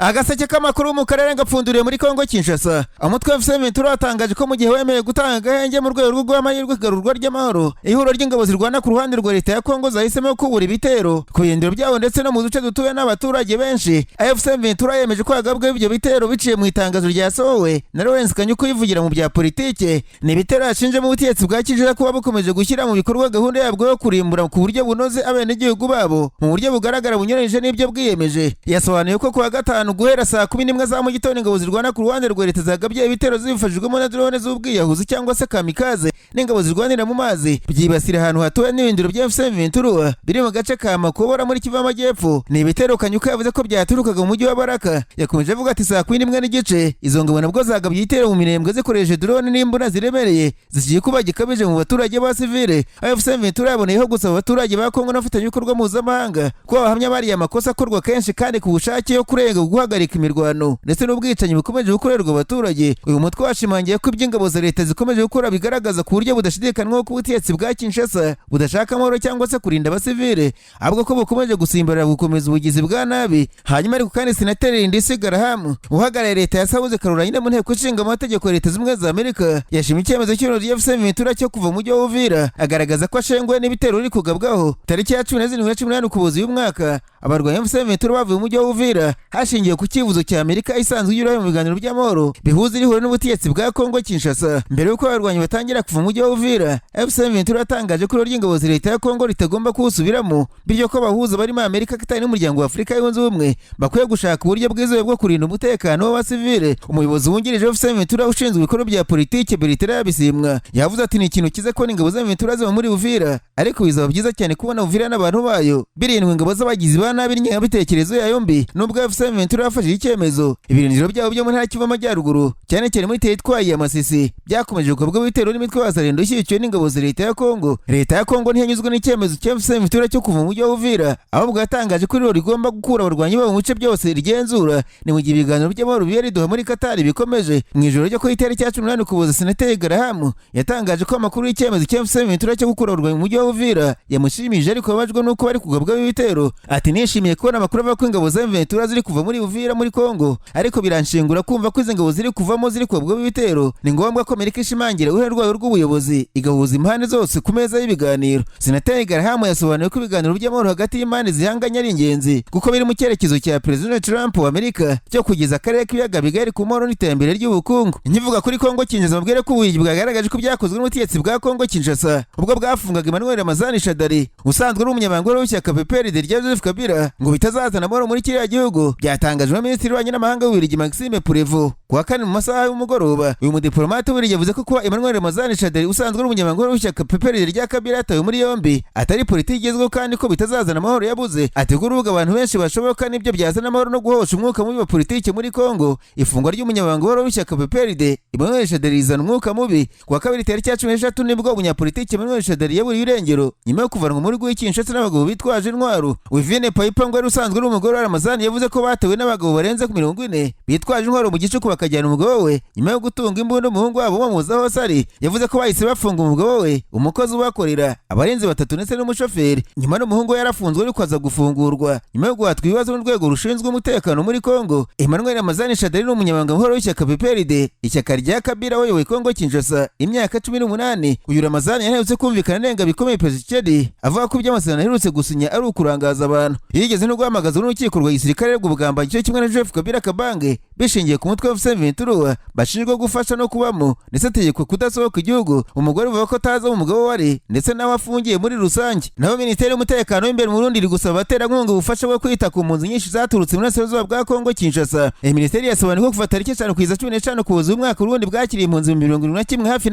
Agaseke k'amakuru mu karere gapfunduriye muri Kongo Kinshasa. Umutwe wa M23 watangaje ko mu gihe wemeye gutanga agahenge mu rwego rwo guha amahirwe igarurwa ry'amahoro, ihuriro ry'ingabo zirwana ku ruhande rwa leta ya Kongo zahisemo kubura ibitero ku birindiro byabo ndetse no mu duce dutuwe n'abaturage benshi. AFC M23 yemeje ko hagabweho ibyo bitero biciye mu itangazo ryasohowe na Lawrence Kanyuka uyivugira mu bya politike. Ni ibitero yashinjemo ubutegetsi bwa Kinshasa kuba bukomeje gushyira mu bikorwa gahunda yabwo yo kurimbura ku buryo bunoze abenegihugu babo mu buryo bugaragara bunyuranyije n'ibyo bwiyemeje. Yasobanuye ko kuwa gatanu guhera saa 11 za mu gitondo, ingabo zirwana ku ruhande rwa leta zagabye ibitero zibifashijwemo na drone z'ubwiyahuzi cyangwa se kamikaze n'ingabo zirwanira mu mazi, byibasira ahantu hatuwe n'ibindiro bya AFC M23 biri mu gace ka Makobora muri Kivu y'Amajyepfo. Ni ibitero Kanyuka yavuze ko byaturukaga mu mujyi wa Baraka. Yakomeje avuga ati: "Saa 11:30 izo ngabo nabwo zagabye igitero mu Minembwe zikoresheje drone n'imbunda ziremereye, zishigiye kuba gikabije mu baturage ba sivile." AFC M23 yaboneyeho gusaba abaturage ba Kongo n'abafatanyabikorwa mpuzamahanga ko bahamya bariya amakosa akorwa kenshi kandi ku bushake yo kurenga guhagarika imirwano ndetse n'ubwicanyi bukomeje gukorerwa abaturage. Uyu mutwe washimangiye ko iby'ingabo za leta zikomeje gukora bigaragaza ku buryo budashidikanywaho ko ubutegetsi bwa Kinshasa budashaka amahoro cyangwa se kurinda abasivile, ahubwo ko bukomeje gusimbarara gukomeza ubugizi bwa nabi. Hanyuma ariko kandi, Senateri Lindsey Graham uhagarariye leta ya South Carolina mu nteko ishinga amategeko ya Leta Zunze Ubumwe za Amerika yashimye icyemezo cy'ihuriro rya AFC M23 cyo kuva mu mujyi wa Uvira, agaragaza ko ashenguwe n'ibitero riri kugabwaho. Tariki ya 17 na 18 Ukuboza uyu mwaka, abarwanyi AFC M23 bavuye mu mujyi wa Uvira hashingiwe ku cyifuzo cya Amerika isanzwe igira mu biganiro by'amahoro bihuza iri huriro n'ubutegetsi bwa Kongo Kinshasa. Mbere y'uko abarwanyi batangira kuva mu mujyi wa Uvira, AFC M23 yatangaje ko ihuriro ry'ingabo za leta ya Kongo ritagomba kuwusubiramo, bityo ko abahuza barimo Amerika, Katari n'Umuryango wa Afurika Yunze Ubumwe bakwiye gushaka uburyo bwizewe bwo kurinda umutekano w'abasivile. Umuyobozi wungirije wa AFC M23 ushinzwe ibikorwa bya politike, Bertrand Bisimwa, yavuze ati: "Ni ikintu cyiza kubona ingabo za M23 ziba muri Uvira, ariko bizaba byiza cyane kubona Uvira n'abantu bayo birindwa ingabo z'abagizi ba nabi n'ingengabitekerezo yayo mbi." Nubwo AFC M23 yafashe iki cyemezo, ibirindiro byabo byo mu ntara Kivu Amajyaruguru, cyane cyane muri teritwari ya Masisi, byakomeje gukorwa ibitero n'imitwe y'Abazalendo ishyigikiwe n'ingabo za leta ya Kongo. Leta ya Kongo ntiyanyuzwe n'icyemezo cya AFC M23 cyo kuva mu mujyi wa Uvira, ahubwo yatangaje ko iriro rigomba gukura abarwanyi babo mu bice byose rigenzura. Ni mu gihe ibiganiro by'amahoro bibera i Doha muri Katari bikomeje. Mu ijoro ryo ku itariki ya 18 Ukuboza, Senateri Graham yatangaje ko amakuru y'icyemezo cya AFC M23 cyo gukura abarwanyi mu mujyi wa Uvira yamushimije, ariko babajwe n'uko bari kugabwaho ibitero. Ati: "Nishimiye kubona amakuru avuga ko ingabo za M23 ziri kuva muri Uvira muri Kongo, ariko biranshengura kumva ko izi ngabo ziri kuvamo ziri kugabwaho ibitero. Ni ngombwa ko Amerika ishimangira uruhare rwayo rw'ubuyobozi, igahuza impande zose ku meza y'ibiganiro." Senateri Graham yasobanuye ko ibiganiro by'amahoro hagati y'impande zihanganye ari ingenzi, kuko biri mu cyerekezo cya Perezida Trump wa Amerika cyo kugeza akarere k'ibiyaga bigari ku mahoro n'iterambere ry'ubukungu. Nkivuga kuri Kongo Kinshasa, mubwire ko Ububiligi bwagaragaje ko byakozwe n'ubutegetsi bwa Kongo Kinshasa ubwo bwafungaga Emmanuel Ramazani Shadary usanzwe ari umunyamabanga w'ishyaka PPRD rya Joseph Kabila ngo bitazazana amahoro muri kiriya gihugu. Byatangajwe na Minisitiri w'Ububanyi n'Amahanga w'Ububiligi, Maxime Prevot, ku wa kane mu masaha y'umugoroba. Uyu mudiplomate w'Ububiligi yavuze ko kuba Emmanuel Ramazani Shadary usanzwe ari umunyamabanga w'ishyaka PPRD rya Kabila yatawe muri yombi atari politiki igezweho, kandi ko bitazazana amahoro yabuze. Ategura urubuga abantu benshi bashoboka nibyo byazana amahoro no guhosha umwuka mubi wa politiki muri Kongo. Ifungwa ry'umunyamabanga w'ishyaka PPRD Emmanuel Shadary rizana umwuka mubi. Ku wa kabiri tariki ya 13 nibwo umunyapolitiki Emmanuel Shadary yaburiye irengero nyuma yo kuvanwa muri rw'i Kinshasa n'abagabo bitwaje intwaro. Wivine Paipa ngo yari usanzwe ari umugore wa Ramazani yavuze ko batewe n'abagabo barenze ku 40 bitwaje intwaro mu gicuku, bakajyana umugabo we nyuma yo gutunga imbunda umuhungu wabo bamuzi aho ari. Yavuze ko bahise bafunga umugabo we, umukozi ubakorera, abarinzi batatu ndetse n'umushoferi. Nyuma n'umuhungu we yarafunzwe, ariko aza gufungurwa nyuma yo guhatwa ibibazo n'urwego rushinzwe umutekano muri Kongo. Emmanuel Ramazani Shadary ni umunyamabanga mukuru w'ishyaka PPRD, ishyaka rya Kabila wayoboye Kongo Kinshasa imyaka 18. Uyu Ramazani yaherutse kumvikana anenga bikomeye Perezida Tshisekedi, avuga ko iby'amasezerano aherutse gusinya ari ukurangaza abantu. Yigeze no guhamagazwa n'urukiko rwa gisirikare rw'ubugambanyi cyo kimwe na Joseph Kabila Kabange, bishingiye ku mutwe wa M23 bashinjwa gufasha no kubamo, ndetse ategekwa kudasohoka igihugu. Umugore uvuga ko atazi aho umugabo we ari ndetse n'aho afungiye muri rusange. Naho Minisiteri y'Umutekano w'imbere mu Burundi iri gusaba abaterankunga ubufasha bwo kwita ku mpunzi nyinshi zaturutse mu burasirazuba bwa Kongo Kinshasa. Iyi minisiteri yasobanuye ko kuva tariki 5 kugeza 15 Ukuboza uyu mwaka, Uburundi bwakiriye impunzi 71,2 hafi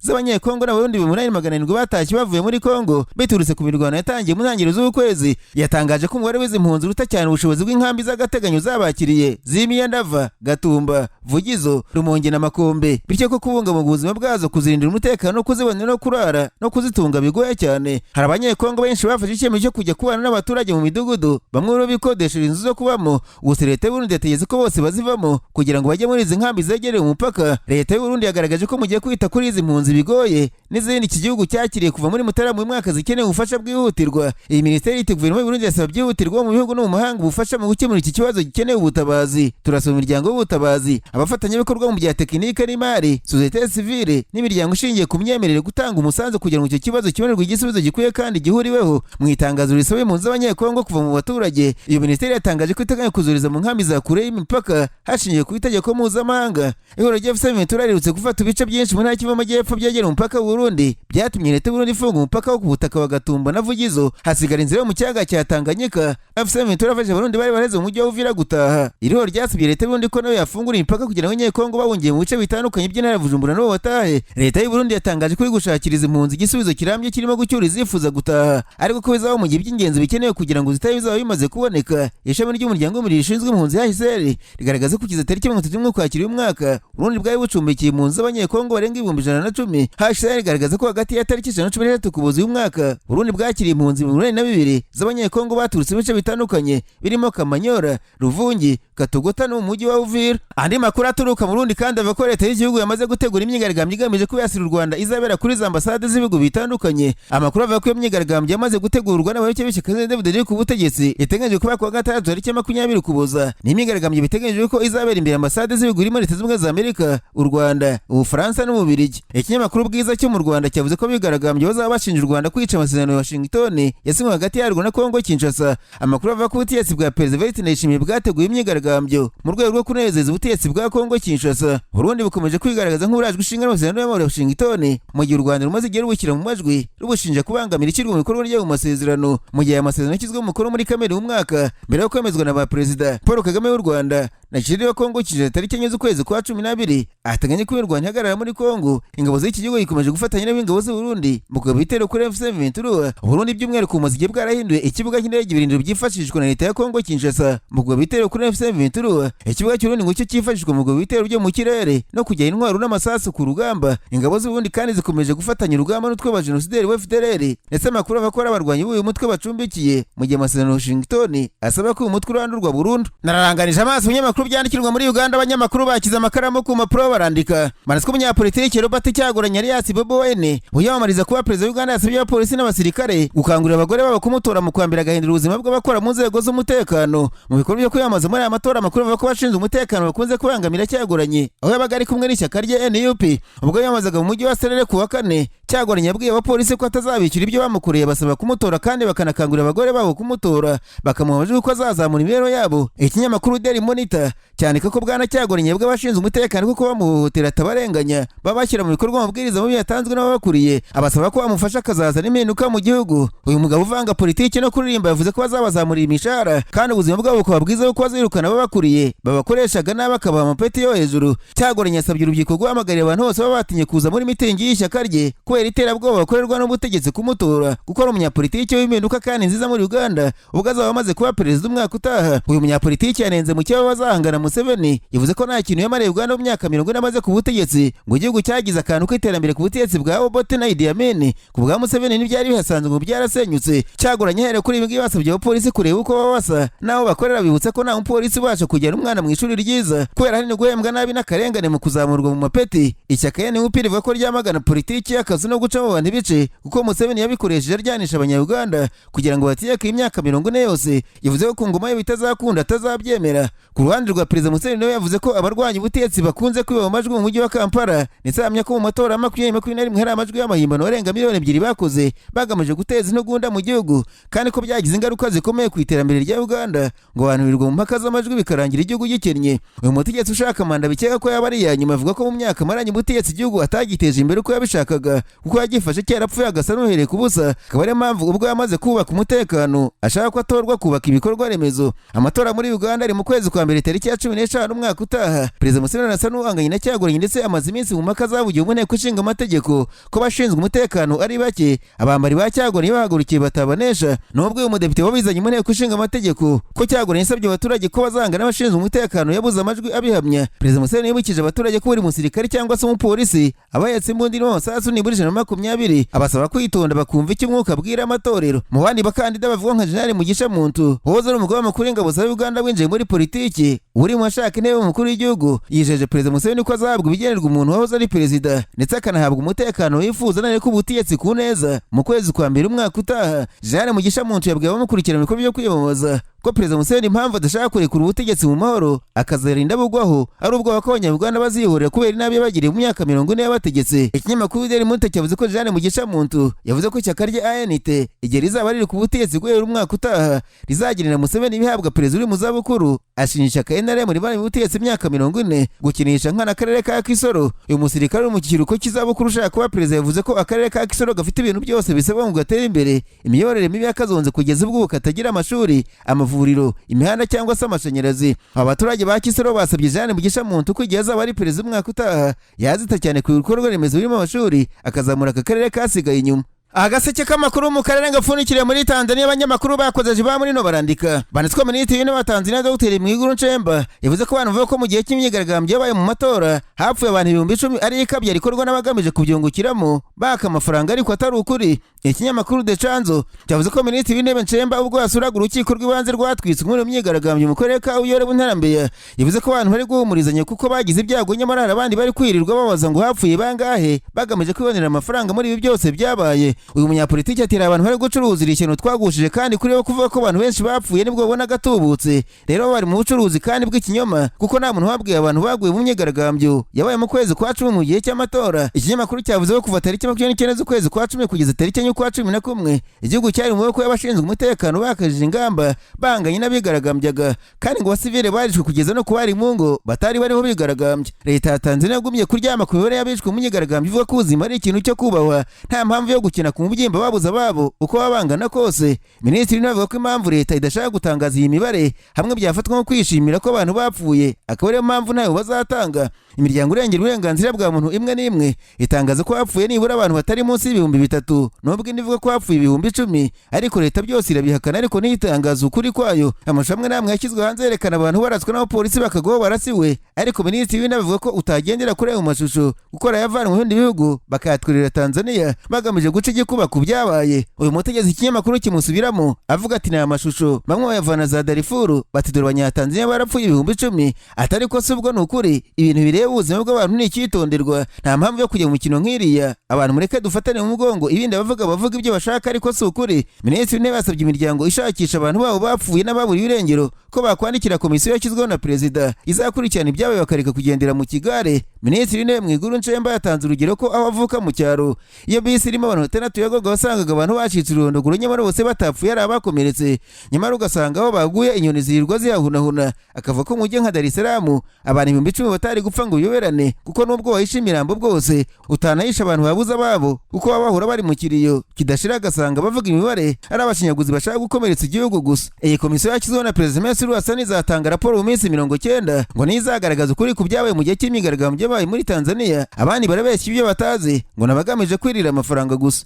z'Abanyekongo n'Abarundi 8700 batashye bavuye muri Kongo biturutse ku mirwano yatangiye mu ntangiriro z'ukwezi. Yatangaje ko umubare w'izi mpunzi uruta cyane ubushobozi bw'inkambi z'agateganyo zabakiriye z'Imiyandava, Gatumba. Vugizo, Rumonge na Makombe, bityo ko kubungabunga ubuzima bwazo, kuzirindira umutekano no kuzibonera no kurara no kuzitunga bigoye cyane. Hari Abanyekongo benshi bafashe icyemezo cyo kujya kubana n'abaturage mu midugudu, bamwe muri bo bikodesheje inzu zo kubamo. Gusa Leta y'u Burundi yategetse ko bose bazivamo kugira ngo bajye muri izi nkambi zegereye umupaka. Leta y'u Burundi yagaragaje ko mu gihe kwita kuri izi mpunzi bigoye, n'izindi iki gihugu cyakiriye kuva muri Mutarama uyu mwaka zikeneye ubufasha bwihutirwa. Iyi minisiteri iti: "Guverinoma y'u Burundi yasaba byihutirwa mu bihugu no mu mahanga ubufasha mu gukemura iki kibazo gikeneye ubutabazi. Turasaba imiryango y'ubutabazi, abafatanyabikorwa mu bya tekinike n'imari, sosiyete sivile n'imiryango ishingiye ku myemerere gutanga umusanzu kugira ngo icyo kibazo kibonerwe igisubizo gikwiye kandi gihuriweho." Mu itangazo risaba impunzi z'Abanyekongo kuva mu baturage, iyo minisiteri yatangaje ko iteganya kuzuriza mu nkambi za kure y'imipaka hashingiwe ku itegeko mpuzamahanga. Ihuriro rya AFC M23 riherutse gufata ibice byinshi mu ntara y'Kivu y'Amajyepfo byegereye umupaka w'u Burundi, byatumye Leta y'u Burundi ifunga umupaka wo ku butaka wa Gatumba na Vugizo, hasigara inzira yo mu kiyaga cya Tanganyika. AFC M23 yafashije Abarundi bari bareze mu mujyi wa Uvira gutaha. Iri huriro ryasabye Leta y'u Burundi ko nayo yafungura imipaka kugira ngo Abanyekongo bahungiye mu bice bitandukanye by'intara ya Bujumbura nabo batahe. Leta y'u Burundi yatangaje ko iri gushakiriza impunzi igisubizo kirambye kirimo gucyura izifuza gutaha, ariko ko bizaba mu gihe iby'ingenzi bikenewe kugira ngo zitahe bizaba bimaze kuboneka. Ishami ry'umuryango w'umuriro rishinzwe impunzi HCR rigaragaza ko kugeza tariki 31 Ukwakira uyu mwaka, Uburundi bwari bucumbikiye impunzi z'Abanyekongo barenga 110,000. HCR rigaragaza ko hagati ya tariki 113 Ukuboza uyu mwaka, Uburundi bwakiriye impunzi 82 z'Abanyekongo baturutse mu bice bitandukanye birimo Kamanyora, Ruvungi, Katogota no mu mujyi wa Uvira. Andi makuru aturuka mu Burundi kandi avuga ko leta y'igihugu yamaze gutegura imyigaragambyo igamije kwibasira u Rwanda izabera kuri za ambasade z'ibihugu bitandukanye. Amakuru avuga ko iyo myigaragambyo yamaze gutegurwa n'abayoboke b'ishyaka CNDD-FDD ku butegetsi, iteganyijwe kuba kuwa gatandatu tariki 20 Ukuboza. Ni imyigaragambyo biteganyijwe ko izabera imbere ambasade z'ibihugu birimo Leta Zunze Ubumwe za Amerika, u Rwanda, Ubufaransa n'Ububirigi. Ikinyamakuru Bwiza cyo mu Rwanda cyavuze ko abigaragambyo bazaba bashinja u Rwanda kwica amasezerano ya Washington yasinywe hagati yarwo na Kongo Kinshasa. Amakuru avuga ko ubutegetsi bwa Perezida Evariste Ndayishimiye bwateguye imyigaragambyo mu rwego rwo kunezeza ubutegetsi bwa Kongo Kinshasa. Burundi bukomeje kwigaragaza nk'uburajwe ishinga n'amasezerano y'amahoro ya Washington, mu gihe u Rwanda rumaze igihe rubushyira mu majwi, rubushinja kubangamira ishyirwa mu bikorwa ry'ayo masezerano, mu gihe aya masezerano yashyizweho umukono muri Kamena uyu mwaka mbere yo kwemezwa na ba Perezida Paul Kagame w'u Rwanda na Tshisekedi wa Kongo Kinshasa tariki 4 z'ukwezi kwa 12. Ateganya ko imirwano ihagarara muri Kongo. Ingabo z'iki gihugu gikomeje gufatanya n'ingabo z'u Burundi mu kugaba ibitero kuri AFC M23. Burundi by'umwihariko bumaze igihe bwarahinduye ikibuga cy'indege ibirindiro byifashishwa na leta ya Kongo Kinshasa mu kugaba ibitero kuri AFC M23. Ikibuga cy'Uburundi ngo cyo cyifashishwa mu kugaba ibitero byo mu kirere no kujyana intwaro n'amasasu ku rugamba. Ingabo z'u Burundi kandi zikomeje gufatanya urugamba n'utwe ba genosideri wa FDLR, ndetse amakuru avuga ko ari abarwanyi b'uyu mutwe bacumbikiye, mu gihe amasezerano Washington asaba ko uyu mutwe urandurwa burundu. Nararanganije amaso ibinyamakuru byandikirwa muri Uganda, abanyamakuru bakize amakaramu ku mpapuro barandika. Manitswe umunyapolitiki Robert Kyagulanyi alias Bobi Wine wiyamamariza kuba perezida wa Uganda yasabye abapolisi n'abasirikare gukangurira abagore babo kumutora mu kwambira agahindura ubuzima bw'abakora mu nzego z'umutekano mu bikorwa byo kwiyamamaza muri aya matora. Amakuru avuga ko abashinzwe umutekano bakunze kubangamira Kyagulanyi aho yabaga ari kumwe n'ishyaka rye NUP. Ubwo yiyamamazaga mu mujyi wa Serere ku wa kane, Kyagulanyi yabwiye abapolisi ko atazabishyura ibyo bamukoreye, basaba kumutora kandi bakanakangurira abagore babo kumutora, bakamuha amajwi ko azazamura imibereho yabo. Ikinyamakuru Daily Monitor cyandika ko bwana Kyagulanyi yabwiye abashinzwe umutekano kuko bamuhohotera atabarenganya, baba bashyira mu bikorwa amabwiriza mabi yatanzwe n'ababakuriye, abasaba ko bamufasha akazazana impinduka mu gihugu. Uyu mugabo uvanga politiki no kuririmba yavuze ko bazabazamurira imishahara kandi ubuzima bwabo bukaba bwiza, kuko bazirukana ababakuriye babakoreshaga nabi akabaha amapeti yo hejuru. Kyagulanyi yasabye urubyiruko guhamagarira abantu bose baba batinye kuza muri mitingi y'ishyaka rye kubera iterabwoba bakorerwa n'ubutegetsi kumutora, kuko ari umunyapolitiki w'impinduka kandi nziza muri Uganda ubwo azaba amaze kuba perezida umwaka utaha. Uyu munyapolitiki yanenze mu cyaba bazahangana Museveni, yavuze ko nta kintu yamariye Uganda mu myaka 40 amaze ku butegetsi, ngo igihugu cyagize akantu k'iterambere ku butegetsi bwa Obote na Idi Amin, ku bwa Museveni ntibyari bihasanzwe, ngo byarasenyutse. Kyagulanyi ahereye kuri ibi ngibi basabye abapolisi kureba uko baba basa n'aho bakorera, bibutsa ko nta mupolisi ubasha kujyana umwana mu ishuri ryiza kubera hari guhembwa nabi n'akarengane mu kuzamurwa mu mapeti. Ishyaka NUP rivuga ko ryamagana politiki y'akazi no gucamo abantu ibice, kuko Museveni yabikoresheje aryanisha Abanyayuganda kugira ngo batiyake imyaka 40 yose. Yavuze ko ku ngoma ye bitazakunda, atazabyemera. Ku ruhande rwa Perezida Museveni, nawe yavuze ko abarwanya ubutegetsi bakunze kwiba amajwi mu mujyi wa Kampala, ndetse ahamya ko mu matora ya 2021 hari amajwi y'amahimbano arenga 2 miliyoni bakoze bagamije guteza intugunda mu gihugu, kandi ko byagize ingaruka zikomeye ku iterambere rya Uganda, ngo abantu birirwa mu mpaka z'amajwi bikarangira igihugu gikennye. Uyu mutegetsi ushaka manda bikeka ko yaba ari iya nyuma avuga ko mu myaka amaranye ubutegetsi igihugu atagiteje imbere uko yabishakaga. kuko yagifashe cyarapfuye agasa n'uhereye ku busa, akaba ariyo mpamvu ubwo yamaze kubaka umutekano ashaka ko atorwa kubaka ibikorwa remezo. Amatora muri Uganda ari mu kwezi kwa mbere tariki ya 15 umwaka utaha. Perezida Museveni asa n'uhanganye na Kyagulanyi, ndetse amaze iminsi mu mpaka zavugiwe mu nteko ishinga amategeko ko abashinzwe umutekano ari bake, abambari ba Kyagulanyi bahagurukiye batabanesha. Nubwo uyu mudepite wabizanye mu nteko ishinga amategeko ko Kyagulanyi yasabye abaturage ko bazanga n'abashinzwe umutekano yabuze amajwi abihamya. Perezida Museveni yibukije abaturage ko buri musirikare cyangwa se umupolisi aba ahetse imbunda irimo amasasu nibura 120, abasaba kwitonda bakumva icyo umwuka abwira amatorero. Mu bandi bakandida bavuga nka Jenerali Mugisha Muntu wahoze ari umugaba mukuru w'ingabo za Uganda winjiye muri politiki uri mu bashaka intebe y'umukuru w'igihugu, yijeje Perezida Museveni ko azahabwa ibigenerwa umuntu wahoze ari perezida, ndetse akanahabwa umutekano wifuza nareko ubutegetsi ku neza mu kwezi kwa mbere umwaka utaha. Jenerali Mugisha Muntu yabwiye abamukurikira mu bikorwa byo kwiyamamaza ko Perezida Museveni impamvu adashaka kurekura ubutegetsi mu mahoro akazarinda bugwaho ari ubwoba ko Abanyarwanda bazihorera kubera inabi yabagiriye mu myaka 40 yabategetse. Ikinyamakuru Daily Monitor cyavuze ko Jeanne Mugisha Muntu yavuze ko ishyaka rye ANT igihe rizaba riri ku butegetsi guhera umwaka utaha rizagenera Museveni ibihabwa perezida uri mu zabukuru. Ashinja ishyaka NRM ribari mu butegetsi imyaka 40 gukinisha nkana akarere ka Kisoro. Uyu musirikare uri mu kiruhuko cy'izabukuru ushaka kuba perezida yavuze ko akarere ka Kisoro gafite ibintu byose bisabwa ngo gatere imbere, imiyoborere mibi yakazonze kugeza ubwo katagira amashuri, amavuriro, imihanda cyangwa se amashanyarazi. Abaturage ba Kisoro basabye Jeanne Mugisha Muntu ko igihe azaba ari perezida umwaka utaha yazita cyane ku bikorwa remezo birimo amashuri, akazamura aka karere kasigaye inyuma. Agaseke k'amakuru mu karere gapfundikiriye muri Tanzania, abanyamakuru bakoze ba muri no barandika banditswe Minisitiri w'Intebe wa Tanzania Dr Mwigulu Nchemba yavuze ko abantu bavuga ko mu gihe cy'imyigaragambyo yabaye mu matora hapfuye abantu 10,000 ari ikabya rikorwa n'abagamije kubyungukiramo baka amafaranga, ariko atari ukuri. Ikinyamakuru The Chanzo cyavuze ko Minisitiri w'Intebe Nchemba ubwo yasuraga urukiko rw'ibanze rwatwitswe muri iyo myigaragambyo mu karere ka Uyole mu ntara Mbeya, yavuze ko abantu bari guhumurizanya kuko bagize ibyago, nyamara hari abandi bari kwirirwa babaza ngo hapfuye bangahe bagamije kwibonera amafaranga muri ibi byose byabaye. Uyu munyapolitiki atera abantu bari gucuruza iri shyano twagushije, kandi kuri bo kuvuga ko abantu benshi bapfuye nibwo babona agatubutse. Rero bari mu bucuruzi kandi bw'ikinyoma, kuko nta muntu wabwiye abantu baguye mu myigaragambyo yabaye mu kwezi kwa 10 mu gihe cy'amatora. Ikinyamakuru cyavuze ko kuva tariki 29 z'ukwezi kwa 10 kugeza tariki enye z'ukwa 11 igihugu cyari mu maboko y'abashinzwe umutekano bakajije ingamba banganye n'abigaragambyaga, kandi ngo abasivile barishwe kugeza no ku bari mu ngo batari bariho bigaragambya. Leta ya Tanzania yagumye kuryama ku mibare y'abishwe mu myigaragambyo, ivuga ko ubuzima ari ikintu cyo kubahwa, nta mpamvu yo gukina ku mubyimba babuze ababo uko baba bangana kose. Minisitiri nawe avuga ko impamvu leta idashaka gutangaza iyi mibare hamwe byafatwa nko kwishimira ko abantu bapfuye, akaba ariyo mpamvu ntayo bazatanga. Imiryango irengera uburenganzira bwa muntu imwe n'imwe itangaza ko hapfuye nibura abantu batari munsi y'3,000, nubwo indi ivuga ko hapfuye 10,000, ariko leta byose irabihakana ariko ntiyitangaza ukuri kwayo. Amashusho amwe n'amwe yashyizwe hanze yerekana abantu baratswe n'abapolisi bakagwaho barasiwe, ariko Minisitiri w'Intebe avuga ko utagendera kuri ayo mashusho kuko arayavanwe mu bindi bihugu bakayatwerera Tanzania bagamije guca igikuba ku byabaye. Uyu mutegetsi ikinyamakuru kimusubiramo avuga ati ni amashusho bamwe bayavana za Darifuru, bati dore Abanyatanzania barapfuye 10,000, atari ko si ubwo ni ukuri. Ibintu bireba ubuzima bw'abantu ni icyitonderwa, nta mpamvu yo kujya mu mikino nk'iriya. Abantu mureke dufatane mu mugongo, ibindi abavuga bavuga ibyo bashaka ariko si ukuri. Minisitiri w'Intebe yasabye imiryango ishakisha abantu babo bapfuye n'ababuriye irengero ko bakwandikira komisiyo yashyizweho na perezida izakurikirana ibyabaye, bakareka kugendera mu kigare. Minisitiri w'Intebe Mwigulu Nchemba yatanze urugero ko aho avuka mu cyaro iyo bisi irimo abantu 6 yagwaga wasangaga abantu bacitse ururondogoro, nyamara bose batapfuye ari abakomeretse, nyamara ugasanga aho baguye inyoni zirirwa ziyahunahuna. Akavuga ko mu mujyi nka Dar es Salaam abantu 10,000 batari gupfa ngo biyoberane, kuko nubwo wahisha imirambo bwose utanahisha abantu babuze ababo kuko baba bahora bari mu kiriyo kidashira, agasanga bavuga imibare ari abashinyaguzi bashaka gukomeretsa igihugu gusa. Iyi komisiyo yashyizweho na Perezida Samia Suluhu Hassan izatanga raporo mu minsi 90 ngo niyo izagaragaza ukuri ku byabaye mu gihe cy'imyigaragambyo yabaye muri Tanzania. Abandi barabeshya ibyo batazi ngo ni abagamije kwirira amafaranga gusa.